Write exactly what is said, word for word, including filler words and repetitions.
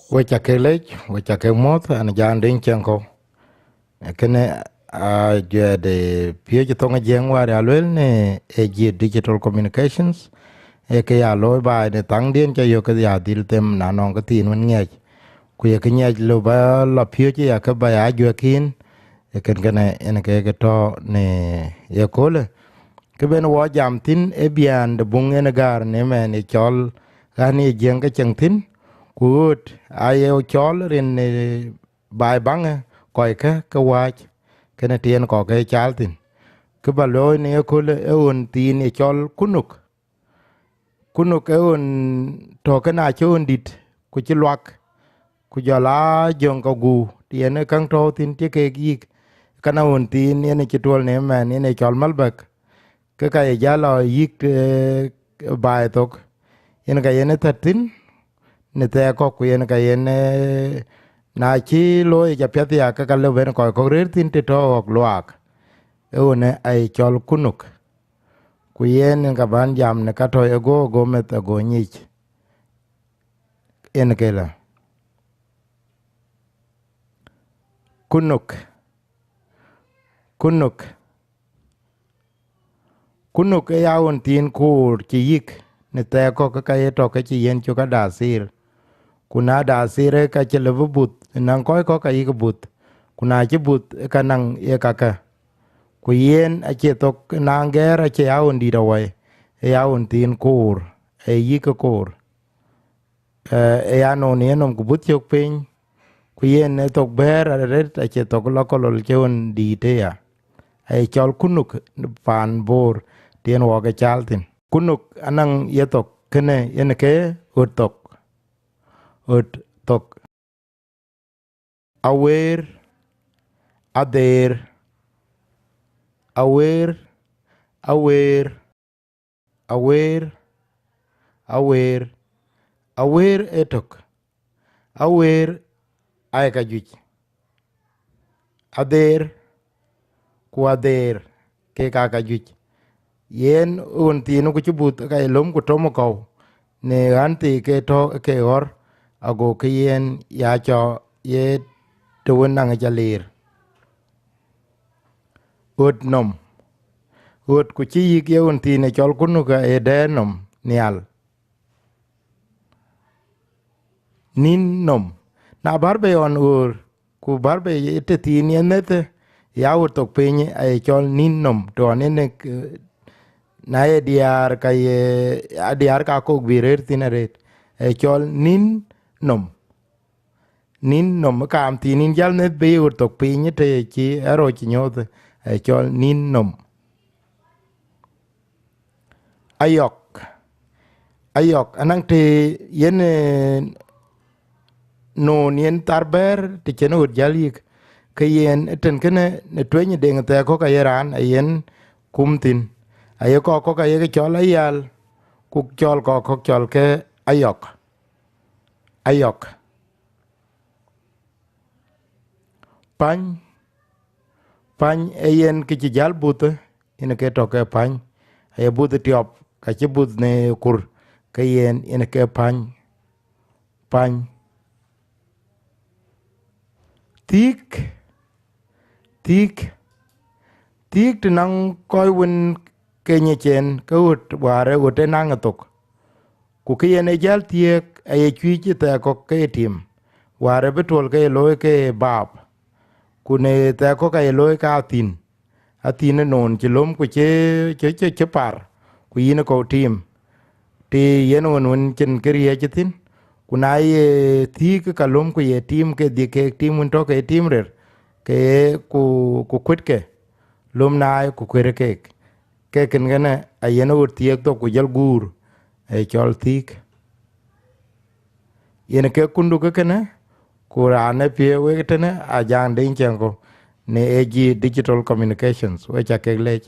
We ca kek lec, we ca kek muɔ̈th, an Jaŋ Deŋ Ciɛŋkɔ̈u. Kënë a juɛɛr de piööc ë thoŋ ë Jiëŋ wäär ya lueel në A G Digital Communications, ee kë ya looi baai në thaŋdiɛ̈n ca yök ke ya dhil them na nɔŋ kë thiin wën ŋiɛc. Ku ye kë ŋiɛc lɔ ba lɔ piööc ya kë ba ya juɛ̈k yïn, ee kën kënë en ke ke tɔ̈ në ye köölë. Kë ben wɔ jam thïn ee biäk de buŋ en gäär në mɛn ye cɔl ɣän ye Jiëŋ ke ceŋ thïn, ku ɣööt aye cɔl rin në baai baŋë kɔckë ke wääc, kënë tiɛɛn kɔ̈k ke caal thïn. Kë ba looi në ye köölë ee ɣön thiin ye cɔl kunuk. Kunuk ee ɣön tɔ̈ kënë acï ɣön dït, ku cï luak, ku jɔl aa jöŋ ke guur, tiɛɛn ee käŋ tɔ̈u thïn cï keek yïk, kënë ɣön thiin yen cï tuɔl në mɛn yen ye cɔl malbäk. Ke ka ye jäl lɔ yïk, eh, baai thok, yen ka yen ë thät thïn në thɛɛk kɔ̈k, ku yen ka yen, eh, na cï looi yic apiɛth ya, ke ka lëu ben kɔc kɔ̈k rëër thïn të tɔ̈ ɣɔ̈k luaak. Ee ɣönë aye cɔl kunuk. Ku yen en ka bän jam në ka tɔ̈ ë go, go meth ago nyic. En ke la. Kunuk. Kunuk. Kunuk ee ya ɣön thiin kuur cï yïk në thɛɛk kɔ̈k, ke ka ye tɔ̈ ke cï yen cök adasiir. Ku na adasiir ee ka cï lëu bï buth, naŋ kɔc kɔ̈k ka yïk buth, ku na cï buth ee ka naŋ ye kakë. Ku yen acie thok naŋ gɛɛr, acie ya ɣön dït awai, ee ya ɣön thiin kuur, ee yïk ke kuur. Eh, ee ya nɔn yen nɔm ku buth cök piny, ku yen ee thok bɛ̈ɛ̈r arëët, acie thok lɔ kolol cï ɣön dït ëya. Aye cɔl kunuk paan Bor, tiɛɛn wɔ ke caal thïn. Kunuk anaŋ ye thok, kënë yen ke ɣöt thok. Ɣöt thok. Aweer, adheer, aweer, aweer, aweer, aweer, aweer ee tök, aweer aye ka juëc, adheer ku adheer kek aa ka juëc. Yen ɣön thiin ku cï buth ka ye löm ku tom ë kɔ̈u në ɣän thii ke tɔ̈ ke ɣɔ̈r, ago ke yen ya cɔ ye të wën naŋ ca liir. Ɣöt nɔm. Ɣöt ku cï yïk ye ɣön thiin ë cɔl kunuk ë dɛɛr nɔm nhial. Nïn nɔm. Na bär bei ɣɔn ɣöör, ku bär bei ë tëthiin ye meth, ya ɣöt thok piny aye cɔl nïn nɔm, të ɣɔn en, eh, na ye diäär ka ye, a diäär ka kok bï rëër thïn arëët, aye cɔl nïn nɔm. Nïn nɔm, kaam thiin yïn jäl meth bei ɣöt thok piny të cï ë roc nyooth, aye cɔl nïn nɔm. Ayɔk. Ayɔk, anaŋ të yen, eh, noon yen thar bɛ̈ɛ̈r të cïn ɣöt jäl yïk, ke yen ë tën kënë në tueny ë deŋ thɛɛk kɔ̈k aye raan ayen kum thïn. Aye kɔ̈k kɔ̈k aye ke cɔl ayal, ku cɔl kɔ̈k kɔ̈k cɔl ke ayɔk. Ayɔk. Pany. Pany ee yen kë cï jäl buth, yen ke tɔ̈ ke pany. Aye buth tiɔp, ka cï buth në kur, ke yen, yen ke pany. Pany. Thiëk. Thiëk. Thiëk të naŋ kɔc wën ke nyic en, ke ɣöt, wäär ë ɣöt ë naŋ ë thok. Ku kë yen ë jäl thiëëk, aye cuëc ë thɛɛk kɔ̈k ke ye tim, wäär ë bï tuɔl ke ye looi ke ye baap, ku në thɛɛk kɔ̈k aye looi ke athïn, athïn ë noon cï löm ku cï, cï, cï, cï par, ku yïn ë kɔ̈u tim, të yen ɣön wën cïn kë riëëc ë thïn, ku na ye thiëëk ka löm ku ye tim ke dhie keek tim wën tɔ̈ ke ye tim rër, ke ye ku, ku kuëtke, löm naai ku kuëtë keek. Ke kën kënë ayen ɣöt thiëëk thok ku jɔl guur, ee cɔl thiëk. Yen ke kunduk kënë, ku raan ë piëë wek tënë Ajaŋ Deŋ Ciɛŋkɔ̈u në A G Digital Communications, we ca kek lec.